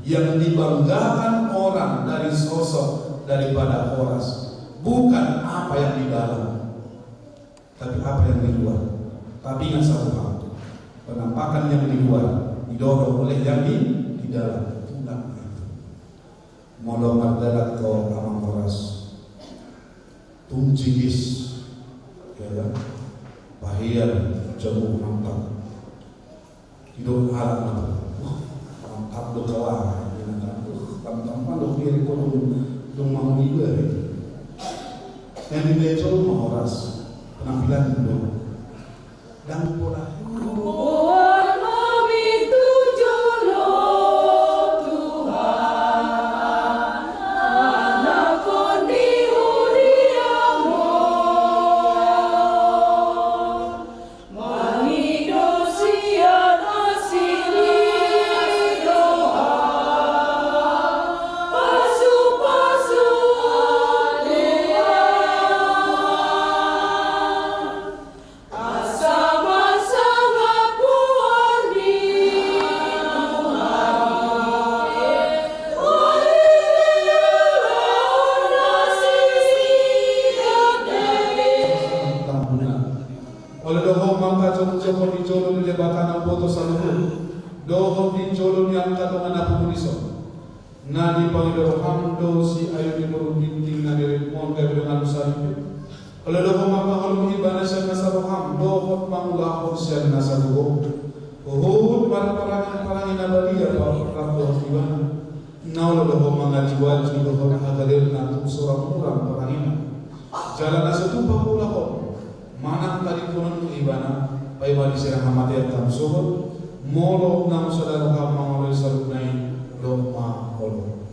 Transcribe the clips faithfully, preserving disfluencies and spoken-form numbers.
Yang dibanggakan orang dari sosok daripada Horas bukan apa yang di dalam, tapi apa yang di luar. Tapi ingat satu hal, penampakan yang di luar didorong oleh yang di, di dalam. Itulah itu. Molo mardalan ho amang Horas, tung jigis, ya kan? Pahean jabu mantap. Didok halak na, "Wah, mantap do kawan," ninna kan. "Wah, tam-, tam-, tam do kiri kodong, dong mau iba." Yang di jolo ma Horas, penampilan do. Ndang pola. Olo do ho mangkajongjonghon di jolo ni Debata na umboto saluhut, dohot di jolo ni angka dongan na pungu dison. Na dipangido roham do si Ayuni boru Ginting na niritmon gabe donganmu saripe. Olo do ho mangkaholongi ibana sian nasa roham dohot mangulahon sian nasa gogo. Huhut marparange parange na badia pa-, rap dohot ibana. Na olo do ho mangajuaju dohot hagaderna tung so ra murang parangena. Jala na so tupa huulahon, manang tadingkononmu ibana, paima diserang hamatean hamu sogot, molo naung sada roham mangoloi saluhutna i, dok ma olo.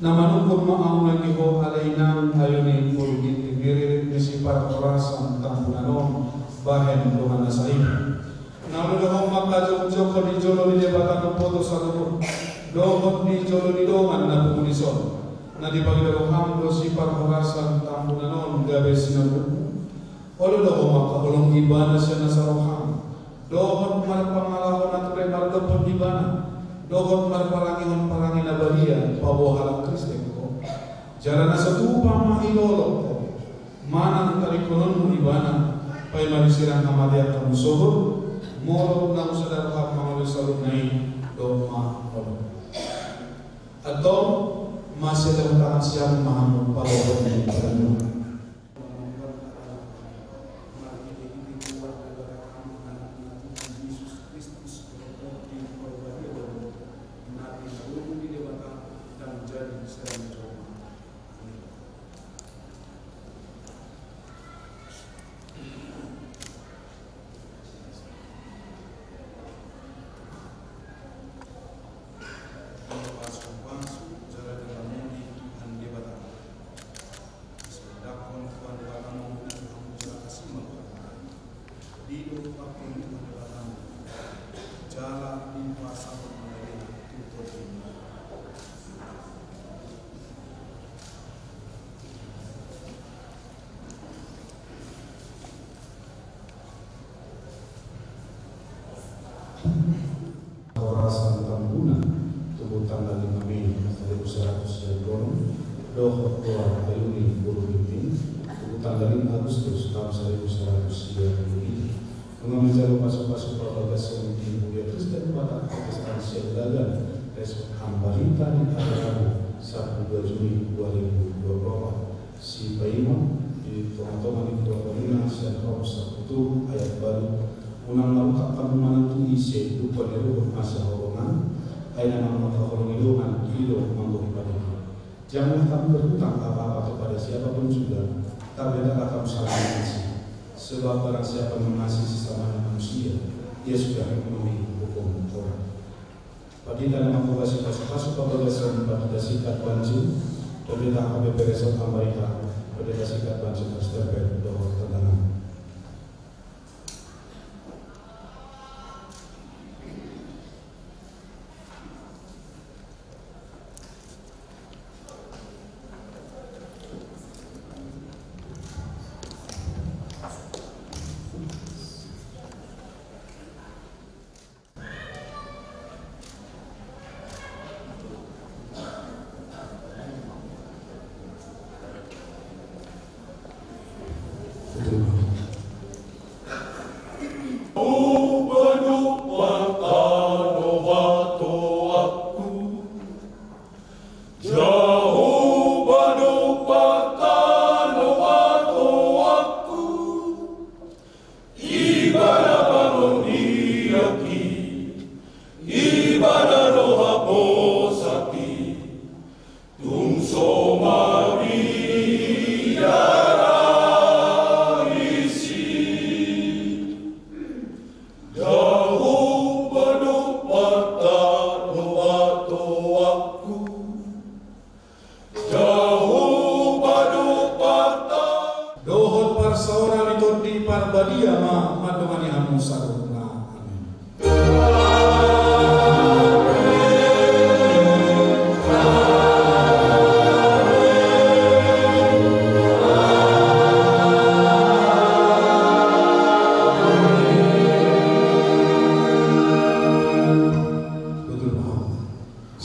Na manungkun ma ahu nangkin ho ale inang Ayuni boru Ginting, ririt ni si Parhorasan Tambunan on bahen donganna sahali. Na olo do ho mangkajongjonghon di jolo ni Debata na umboto saluhut, dohot di jolo ni dongan na pungu dison. Na dipangido roham do si Parhorasan Tambunan on gabe sinondukmu. Olo do ho mangkaholongi ibana sian nasa roham, dohot marpangalaho na ture mardophon ibana, dohot marparangehon parange na badia paboa halak Kristen ho. Jala na so tupa ma hilolong ho, manang tadingkononmu ibana, paima diserang hamatean hamu sogot, molo naung sada roham mangoloi saluhutna i, dok ma olo. Antong, masiatangan sian ma hamu paboahon ni parannuan. Dipasahat ma ia tu tondi. Parhorasan Tambunan, tubu tanggal lima Mei, saribu saratus sia pulu onom, dohot Ayuni boru Ginting, tubu tanggal lima Agustus, taon saribu saratus sia pulu pitu. Nunga manjalo pasupasu parbagason di huria Kristen Batak Protestan Siahaan, Resort Ambarita ni ari Rabu, Sabtu dua Juni dua ribu dua puluh empat. Sipaima, di tongatonga ni Purba Bonina, sian Rom sampulu tolu ayat ualu, unang marutak hamu manantu ise, dungkon ni ruhut masa horongan, ai na mangkaholongi dongan, i do manggohi padomu. Janganlah kamu berhutang apa-apa kepada siapa pun juga, tapi hendaklah kamu saling mengasihi. Sebab barang siapa mengasihi sesamanya manusia, ia sudah memenuhi hukum Taurat. Pandita na mamboan pasupasu parbagason, Pandita Sikat Banjil, Pandita H P P Resort Ambarita, Pandita Sikat Banjil, Astape, dohot tandatangan.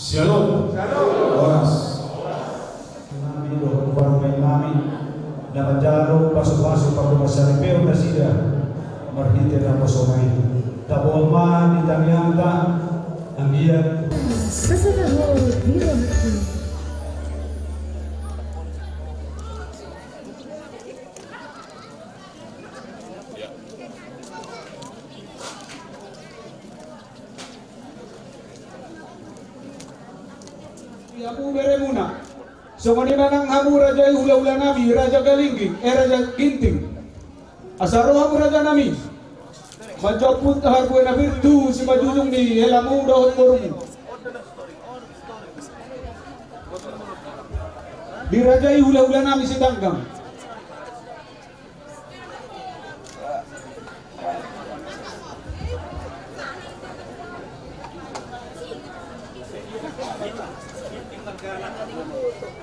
Syalom. Syalom. Horas. Nami dohot parumaen nami na manjalo pasupasu pardongansaripeon nasida marhite naposona i. Taboan ma di tangiangta, anggiat. Sasada ho di rohangku. Ia hamu beremuna. Songon i ma nang hamu raja i hulahula nami, Raja Galingging, eh, Raja Ginting. Asa ro hamu raja nami. Manjomput harbue na pir tu simanjujung ni helamu dohot borumu. Di raja i hulahula nami Sitanggang.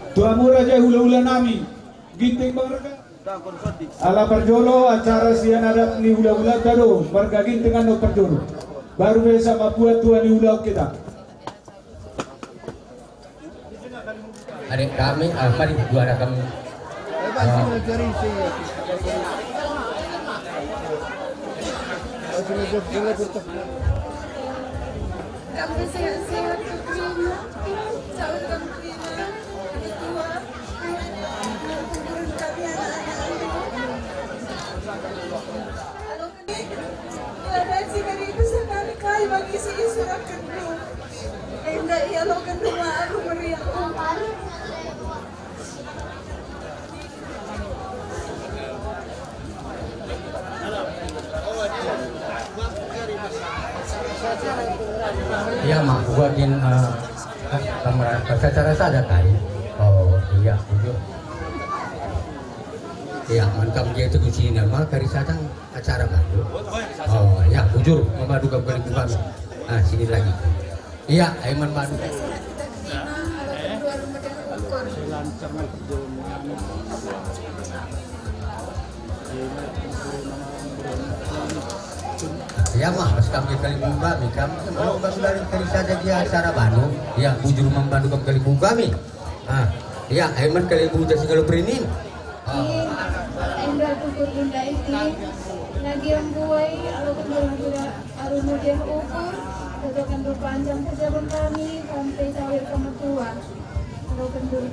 Tu hamu raja i hulahula nami, Ginting Bang Rega. Ala parjolo acara sian adat ni hulahulanta do, marga Ginting annon parjolo. Baru be sama buat tua ni ulaon kita. Adek kami, ah, mari juara kami. Ah. Kami sehat-sehat, terima. Saudara terima. Ketua. Guru kami anak-anak. Ia dan si dari besar kami kai bagi si isu rakyat tu. Enda ia lo genduma aru meriah umpar. Ia ma, buatin, eh, kamera, secara saja tadi. Oh, ia, bujur. Ia, mantap dia tu kucina ma, kari sadang. Acara baru. Oh, ia, bujur, mamadu gam galibu kami. Ah, sini lagi. Ia, ai mamadu. Ia ma, pas kami galibu kami, kami mau batu dari tadi saja dia acara baru. Ia, bujur mamadu gam galibu kami. Ah, ia, ai mamadu galibu jasi galibu rini. Enda tukur bunda iti, lagi ambuai, alo kendur bunda, aru mudiah ukur, katakan berpanjang pejabat kami, sampai cawe kamatua, alo kendur.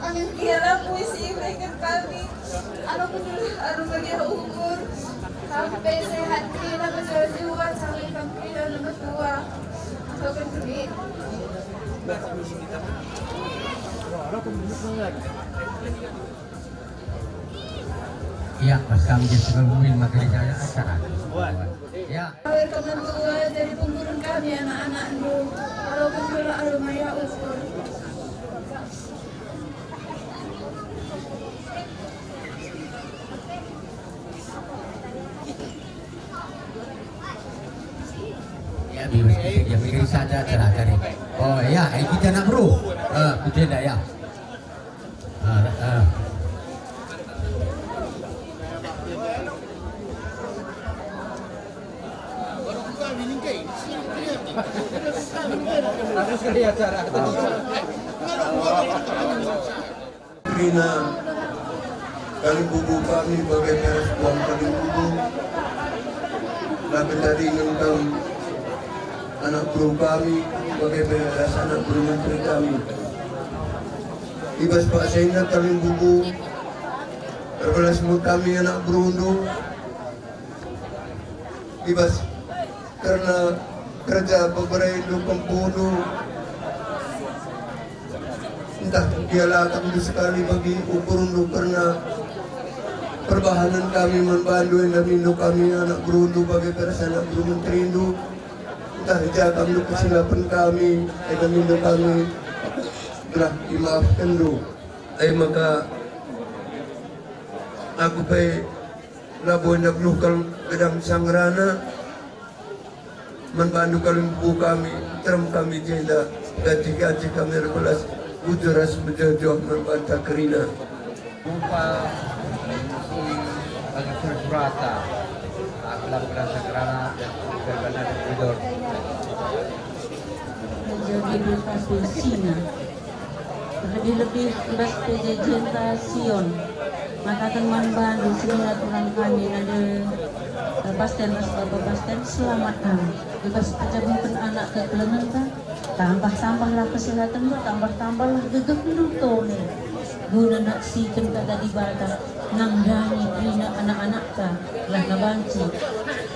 Angin kialam puisi ibreken kami, alo kendur, aru mudiah ukur, sampai sehat, kena berjual-jual, sampai kami, alo kendur. Ia, pas kami jadi pemimpin materi saya acara. Ia. Awet kamatua jadi pengurun kami anak-anak tu. Kalau pengurun alu maya ukur. Ia, bebas kita, ia, bebas saja, serah dari. Oh, ia, eh, kita nak bro. Eh, kita dah, ia. Ah, ah. Rina, kalimbubu kami bagai peras buang kalimbubu. Lape tadi nengkam anak bro kami bagai peras anak bro menteri kami. Ibas paksa inna kalimbubu, erbalas mut kami anak bro undo. Ibas karena kerja beberai do pembunuh. Entah dialahkan do sekali bagi ukur undo karena perbahanan kami mambandu enda mindo kami anak bro undo bagai perasaan anak bro menteri undo. Entah dijaga do kesilapan kami enda mindo kami. Telah dimaafkan do. Ai maka aku pe labuan na belukal gedang sangrana. Mambandu kalimbubu kami, teram kami jenda, gaji-gaji kami erbelas, bujur ras bejojoh mambanta kerina. Upa si bagi surata, aku labuan gedang sangrana, dan Jadi, di Singa. Terlebih-lebih di bas P J J-ta Sion. Maka akan mambantu silaturahmi kami na di, eh, Basten, Mas Bapak Basten, selamat, Nang. Di bas pajabutan anak kekelengan, kan? Tambah-tambahlah kesehatan, tambah-tambahlah gegek, Nang, tu ahu. Guna naksiken hata Debata, nandangi kerina anak-anakta, laho na banci.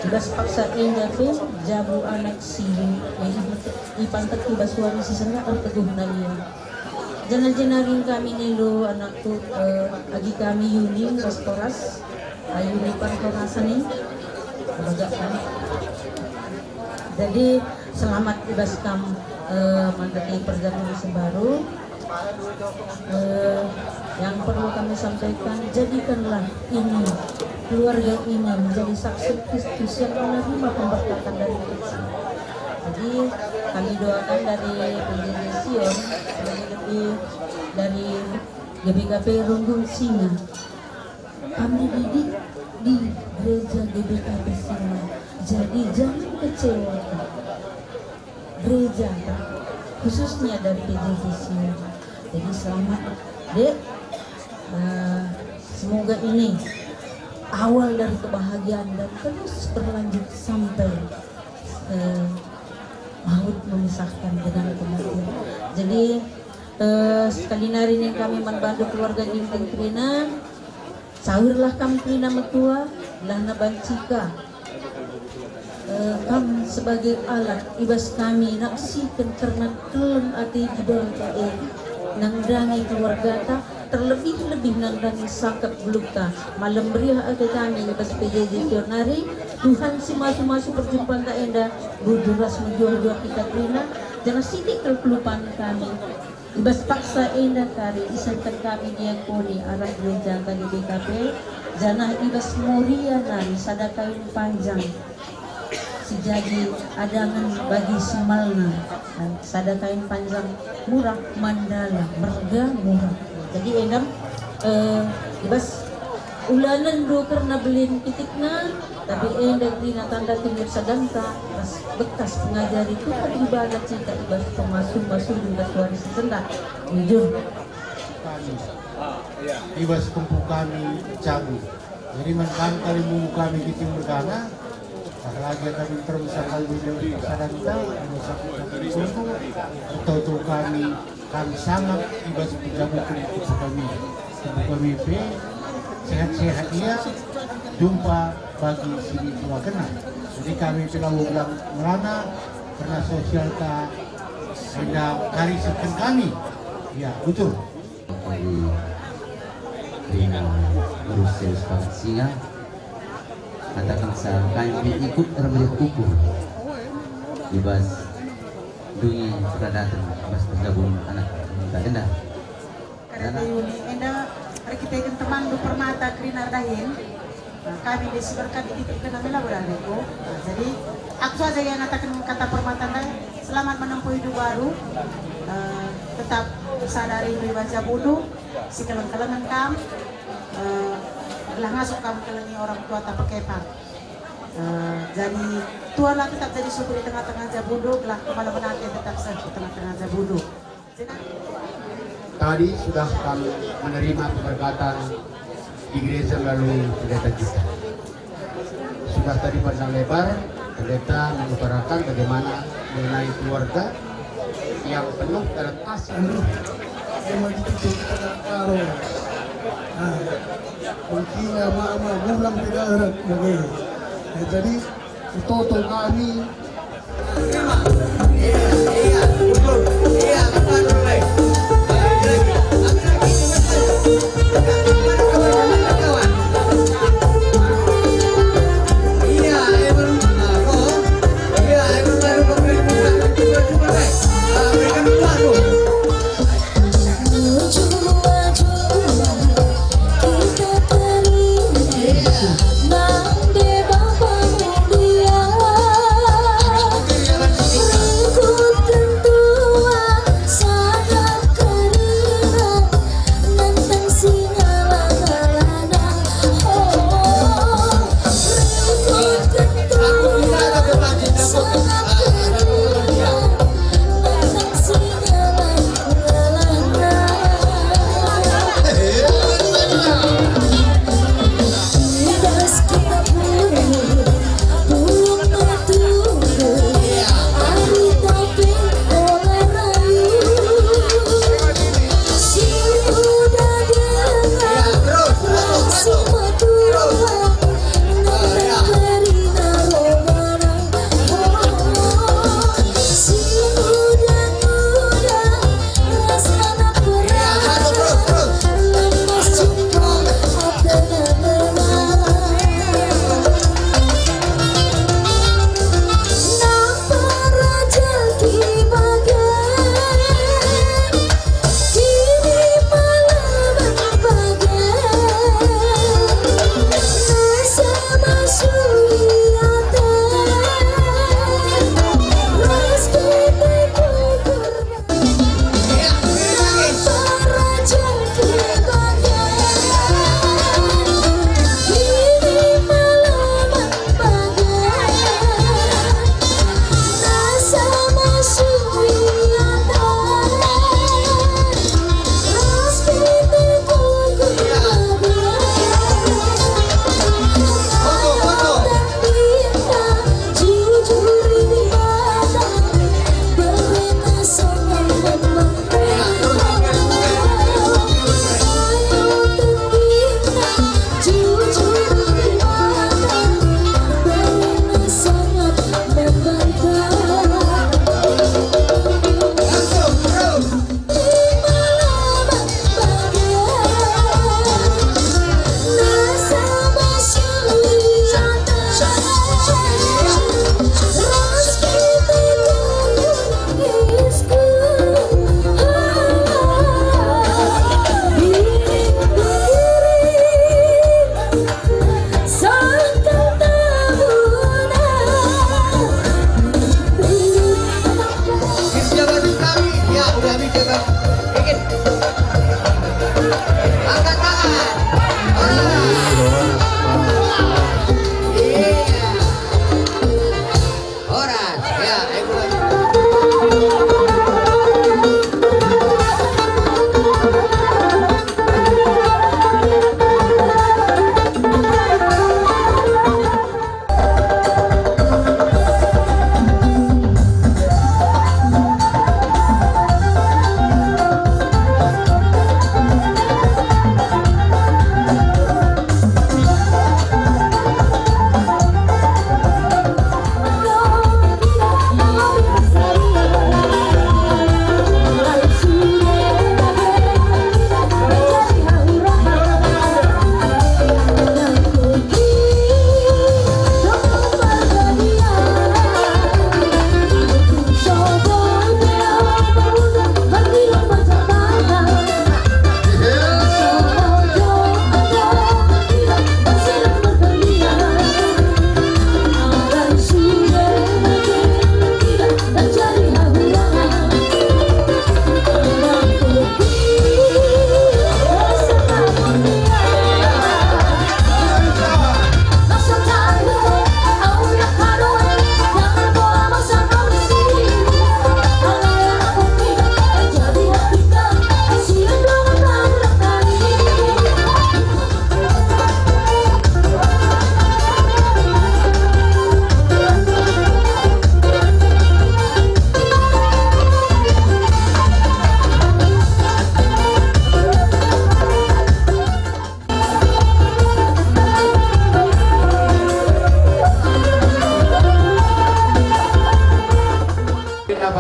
Di bas paksa enda tu jabu anak si, eh, i pantek tu bas wari si sanga, erteguh na ia. Jana-jana ring kami nilu anakku, eh, agi kami Yuni, Pastoras, Yuni Pastoras ni, bagak kami. Jadi, selamat di bas kam, eh, mandaki perjamuan sembaru. Eh, yang perlu kami sampaikan, jadikanlah ini, keluarga ini menjadi saksi Kristus yang menerima pemberkatan dari Tuhan. Jadi, kami doakan dari P J J Sion, lebih dari G B K P Runggun Singa. Kami didik di gereja G B K P Singa. Jadi, jangan kecewakan gereja, khususnya dari P J J Singa. Jadi, selamat, Dek. Eh, semoga ini awal dari kebahagiaan dan terus berlanjut sampai, eh, maut memisahkan dengan kematian. Jadi, eh, sekali nari ni kami mambantu keluarga Ginting kerina. Saurlah kam kerina, Matua, laho na banci, eh, kam sebagai alat i bas kami naksiken kerna keleng ate Debata, eh, nandangi keluargata, terlebih-lebih nandangi sangkap bulungta. Malum meriah ate kami i bas P J J Sion nari, Tuhan si masu-masu perjumpaanta enda, bujur ras menjual-jual hita kerina, jangan sidik kelupahan kami. I bas paksa enda kari, isenteng kami diakoni arah gereja G B K P, janah i bas moriana ni sada kain panjang. Si jadi adangan bagi simalna, eh, sada kain panjang murah mandala, merga murah. Jadi endam, eh, i bas ulanan do kerna belin pitikna, tapi enda kerina tanda timur sadanta, ras bekas pengajari Tuhan Debata hita i bas pamasu-masu di bas wari si sanga. Bujur. Kami. I bas ompu kami jabu. Jadi mantan kali mulu kami di timur sana. Apalagi kami terus sakali di sadanta, di bas ompu kami. Toto kami. Kami sangap i bas pajabutan tubuh kami. Tubuh kami pe sehat-sehat ia, jumpa bagi sini tua kena. Jadi kami pe laho ulang merana karena sosial ta enda kari seken kami. Ya, betul. Jadi, dengan proses vaksinnya, katakan saya, kami ikut terlihat ukur. Di bas Dungi peradaton bas pergabung anak minta enda. Karena Yuni enda, mari kita ikut teman du permata kerina dahin. Nah, kami di seberkat di titik kena mela berada ko. Nah, jadi aku saja yang katakan kata permata enda. Selamat menempuh hidup baru. Eh, tetap sadari di baca budu, si keleng-kelengan kam. Eh, adalah ngasuh kam kelengi orang tua tapakepar. Eh, jadi Tuhanlah tetap jadi suku di tengah-tengah jabu do, gelah kemana-mana tetap sehat di tengah-tengah jabu do. Tadi sudah kami menerima pemberkatan di gereja melalui pendeta kita. Sudah tadi panjang lebar, pendeta mengutarakan bagaimana mengenai keluarga yang penuh tanda kasih. Aduh, emang itu cerita karo. Nah, mungkin ya, mama pulang tidak ada lagi. Ya, jadi, Toto kami.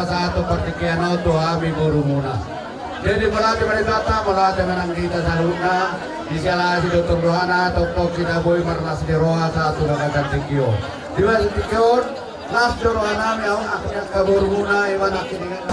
Sahat tu partingkian on tu hami borumuna. Jadi mauliate ma di Debata, mauliate ma nang di hita saluhutna. Di siala asi do tor rohana, tongtong hita boi marlas ni roha sahat tu bagasan tingki on. Di bagasan tingki on, las do rohanami, ahu, angka borumuna, i ma na hiniringan.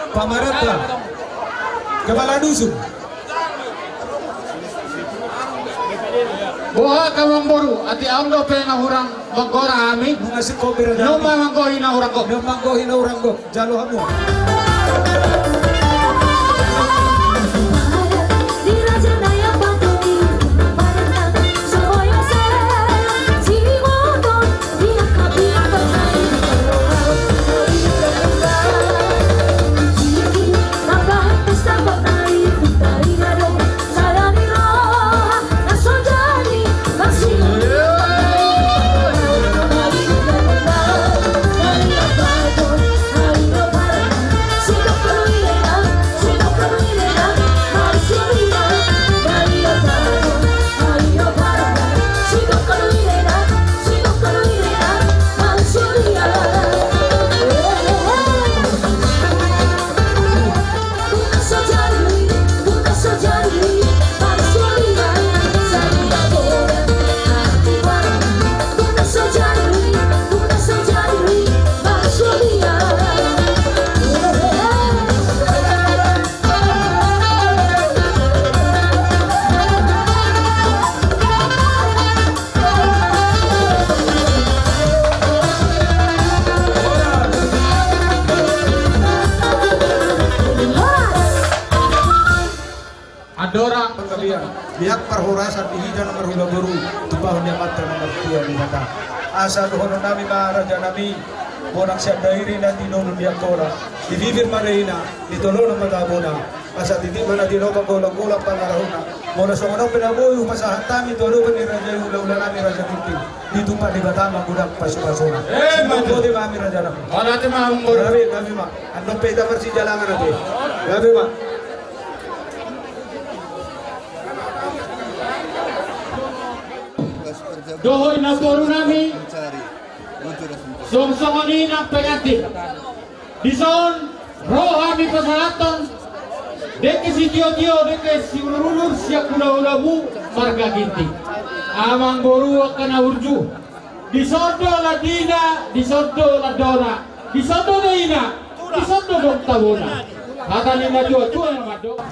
Pamarenta, kepala dusun. Boha hamu amangboru, atik on dope na hurang manggora hami. Nunga singkop bira. Nunga manggohi na hurang gok. Nunga manggohi na hurang gok. Jalo hamu. Dora. Panggabean, miak parhorasan di hita na marhula boru, tumpahon ni Amanta na martua Debata. Asa dohonon nami ma raja nami, bonang sian Dairi na tinonun ni Angkola, di bibir ma daina, di tolonan ma tabona. Asa titi ma na tinopa, golang-golang pangarahutna. Molo songon on pe na boi hupasahat hami tu adopan ni raja i hulahula nami Raja Ginting, ditumpak Debata ma godang pasupasuna. Eh, botima. Botima hami raja nami. Gabe, gabe ma. Annon pe hita marsijalangan ate. Gabe ma. Dohot inang boru nami, songon i nang pengantin. Dison ro hami pasahathon dengke sitiotio, dengke siulurulur sian hulahulamu marga Ginting. Amang boru angka na burju. Dison do landina, dison do landona, dison do daina, dison do dong tabona. Hata ni natuatua na mandok.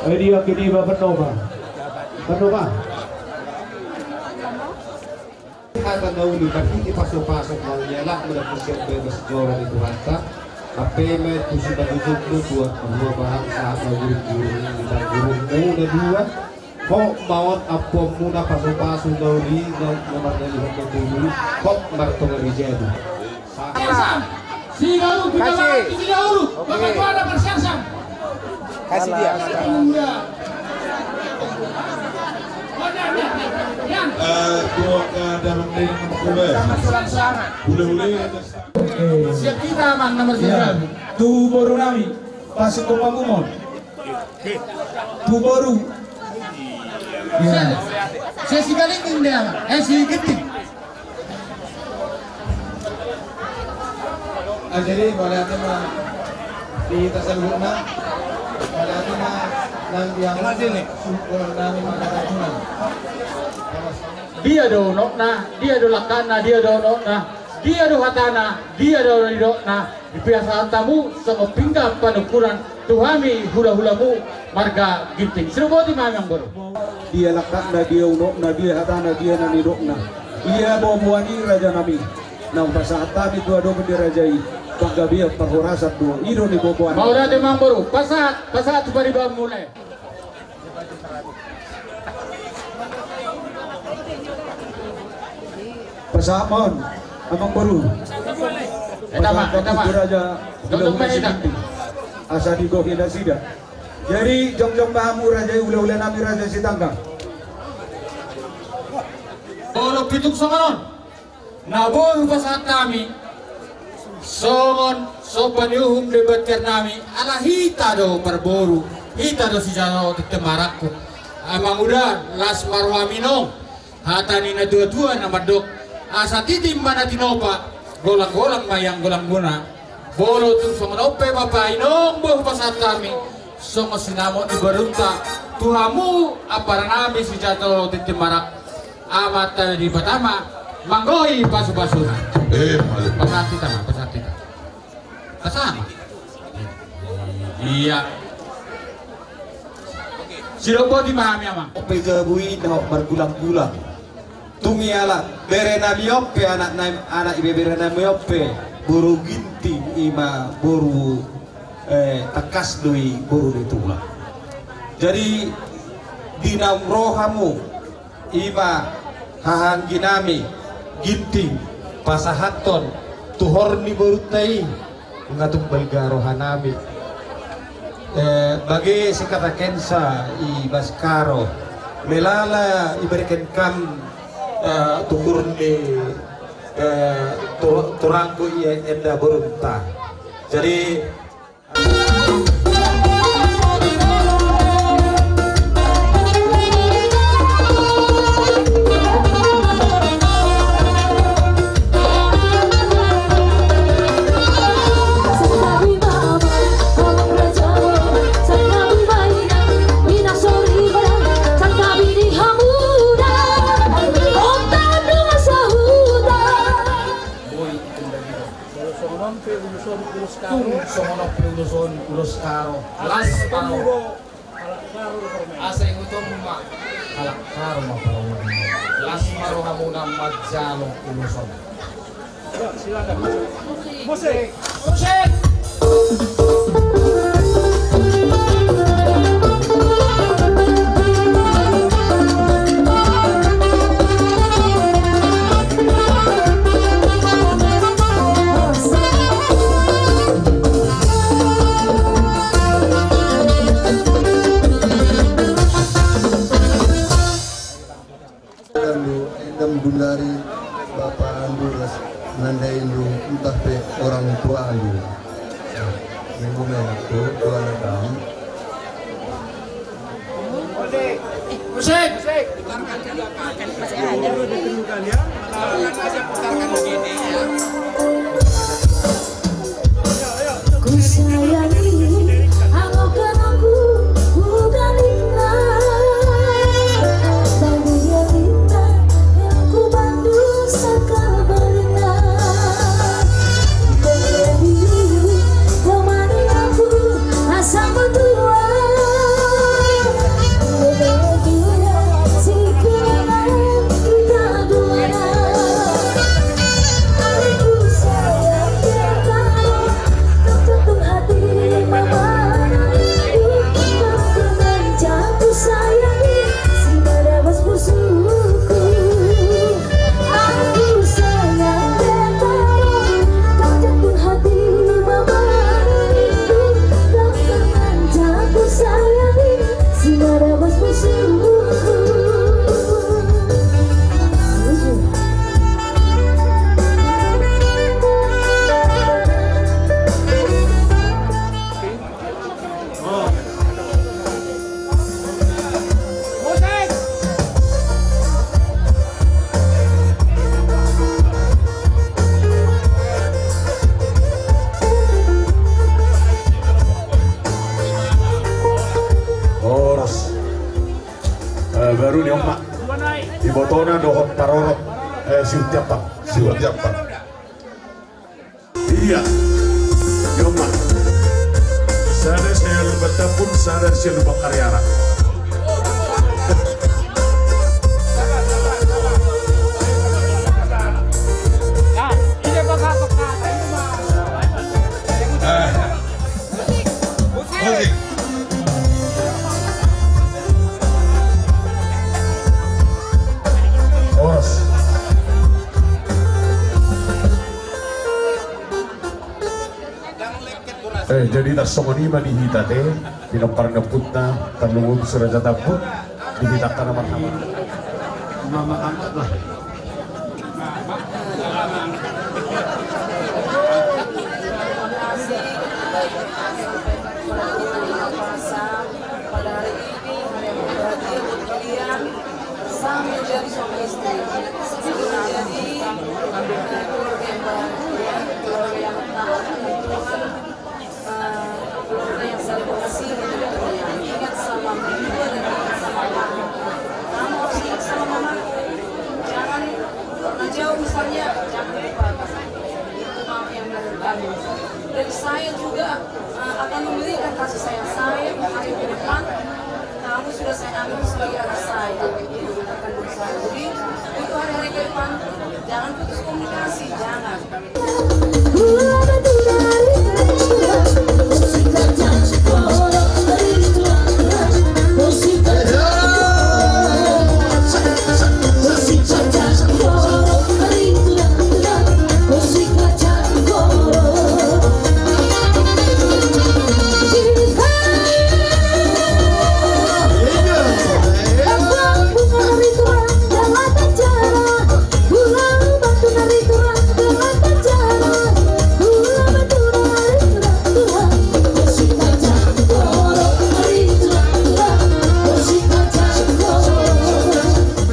Ai dia kini ba pendoba. Pendoba. Hata na uli marhite pasupasu, mauliate ma na pusian bebas jora ni Tuhanta. Hape ma tu simanjujungmu, tu angka dua bahang sahat ma gurungguru ni tanggurungmu na dua. Hot ma on ampuonmuna pasupasu na uli na, na marnalihon na tuli. Hot martonga di jadi. Sigaru, kasih. Kasih dia. Eh, tua ka darang deng kule. Kule-kule. Siap hita, Amang, nomor sembilan. Tu boru nami, pasuk ko pangumon. Tu boru. Saya, saya si Galinggung dia, Amang. Eh, si Ginting. Ah, jadi, mauliate ma di hita saluhutna. Mauliate ma nang di hamu, sungkun nami ma. Dia do unokna, dia do langkatna, dia do unokna, dia do hatana, dia do nidokna. Dipasahat hamu songon pinggan panungkunan tu hami hulahulamu marga Ginting. Sidok botima, Amang boru. Dia langkatna, dia unokna, dia hatana, dia na nidokna, dia boaboa ni raja nami. Naung pasahat hami tu adopan ni raja i, panggabean parhorasan do i, do ni boaboa. Mauliate, Amang boru. Pasahat, pasahat tu paribanmuna. Pasahat ma on, Amang boru. Eta ma, pasahat, eta ma. Tu raja. Jongjong ma hita. Asa digohi nasida. Jadi jongjong ma hamu raja i, hulahula nami Raja Sitanggang. Molo pitu songon on na boi hupasahat hami songon somba ni uhum di batiar nami, ala hita do parboru, hita do sijalo tintin marangkup. Amang uda, las ma rohami nong. Hata ni natuatua na mandok, asa tintin ma na tinopa, golang-golang ma ianggo langgona. Molo tung songon on pe, Bapa, i nong boi hupasahat hami songon sinamot ni borunta tu hamu ampara nami sijalo tintin marangkup. Amanta Debata ma manggohi pasupasuna. Eh, mauliate. Pasahat hita ma, pasahat hita. Pasahat ma. Ia. Sidok botima hami, Amang. Ope jabu i na hot margulanggulang. Tung iala bere nami on pe, anak nami, anak ibebere nami on pe, boru Ginting i ma boru, eh, tangkas do i boru ni tulang. Jadi di naung ro hamu, i ma hahaanggi nami Ginting pasahathon tu hor ni borunta i, nunga tung balga roha nami. Eh, bage singkat akensa i Baskaro, melala ibereken kam, eh, tukur ni, eh, tu-, turangku i enda borunta. Jadi Molo songon on pe ulos on, ulos karo. Tung songon on pe ulos on, ulos karo. Las ma roha. Asa ingotonmu ma. Halak karo ma paroman. Las ma rohamuna manjalo ulos on. Silakan. Musik. Enda mundari bapa andu ras nanda indu, ntah pe orang tua andu. Minggu menak tu dua anak kami. Musik. Kusayangi, anggo kenangku, bukan lima. Bagi dia lima, yang ku bantu sakabarna. Bagi dia, temani aku, asa ku tua. Bagi dia, si kenangan kita dua. Aku sayang, dia tahu. Horas. Eh, baru ni on ma ibotona dohot parorot, eh, Sihuntiampang. Sihuntiampang. Iya. Ni on ma. Sada sian Lumban Tambun, sada sian Lumban Kariara. Eh. Musik. Horas. Eh, jadi tarsongon i ma di hita te, pinompar ni ompunta, tarlumobi si Raja Tambun, di hita angka na marhaha. Mama angkat lah. Pada hari ini, hari yang berbahagia buat kalian, sah menjadi suami istri. Sah menjadi, eh, keluarga yang bahagia, keluarga yang taat akan Tuhan, eh, keluarga yang saling mengasihi dan seterusnya. Ingat sama mertua dan ingat sama mama. Kamu harus ingat sama mamaku. Jangan karena jauh misalnya, jangan lupa. Itu mama yang melahirkan. Dan saya juga, eh, akan memberikan kasih sayang saya di hari ke depan. Kamu sudah saya anggap sebagai anak saya, anak kandung saya. Jadi, untuk hari-hari ke depan, jangan putus komunikasi, jangan.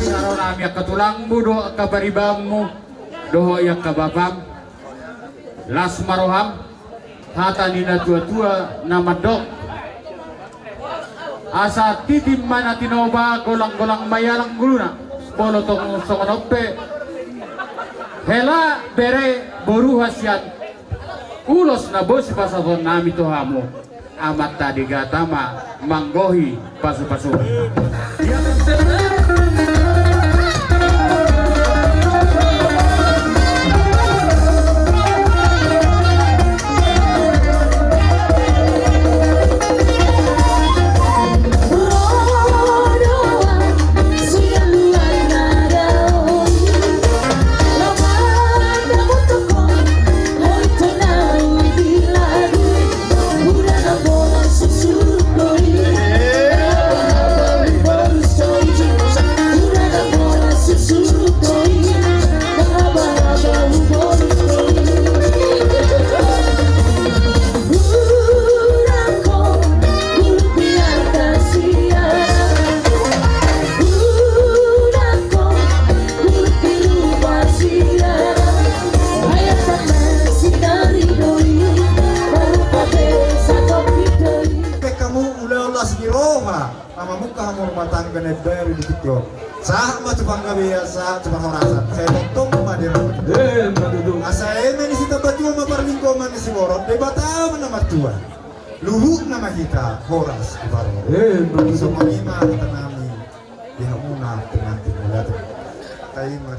Saro nami angka tulangmu dohot angka paribanmu dohot i angka bapam. Las ma roham. Hata ni natuatua na mandok, asa tintin ma na tinopa, golanggolang ma ialang ngoluna. Molo tung songon on pe, hela bere boru hasian, ulos na boi sipasahatonnami tu hamu, Amanta Debata ma manggohi pasupasuna. Sahat ma tu panggabean, sahat tu parhorasan. Sai tongtong ma di rambut. Eh, ma tutu. Asa eme ni sitambatua ma parlinggoman ni siborok, Debata ma na martua. Luhutna ma hita horas di parhorasan. Eh, ma tutu. Songon i ma hata nami di hamuna pengantin mauliate. Taima.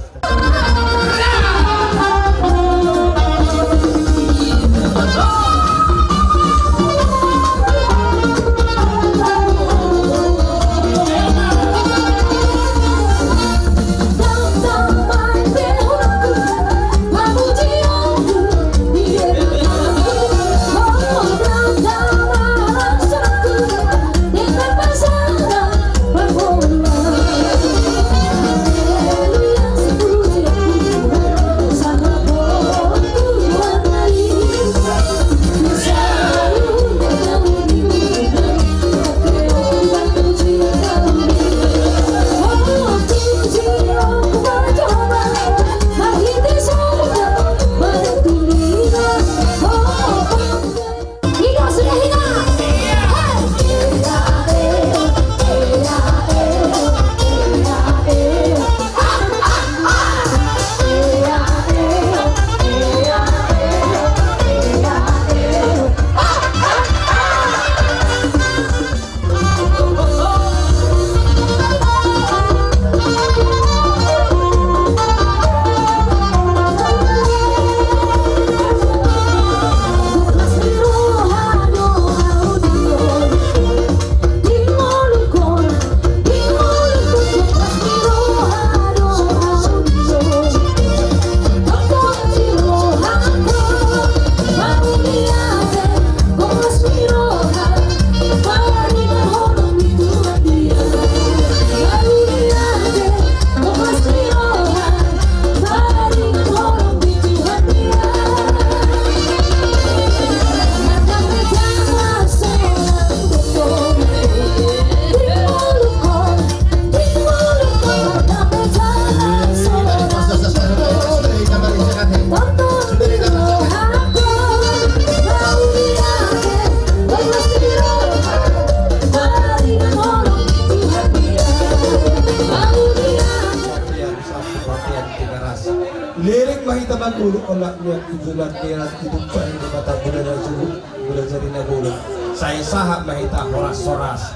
Leleng ma hita mangolu, olat nian tu joloan ni roha, ditumpahi Debata bulan na jolo, bulan jadi na bolon. Sai sahat ma hita horas-horas.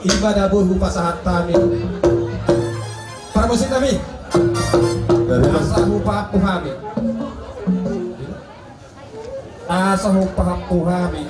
Ima na boi hupasahat hami. Parmusik nami. Asa hupahappu hami. Asa hupahappu hami.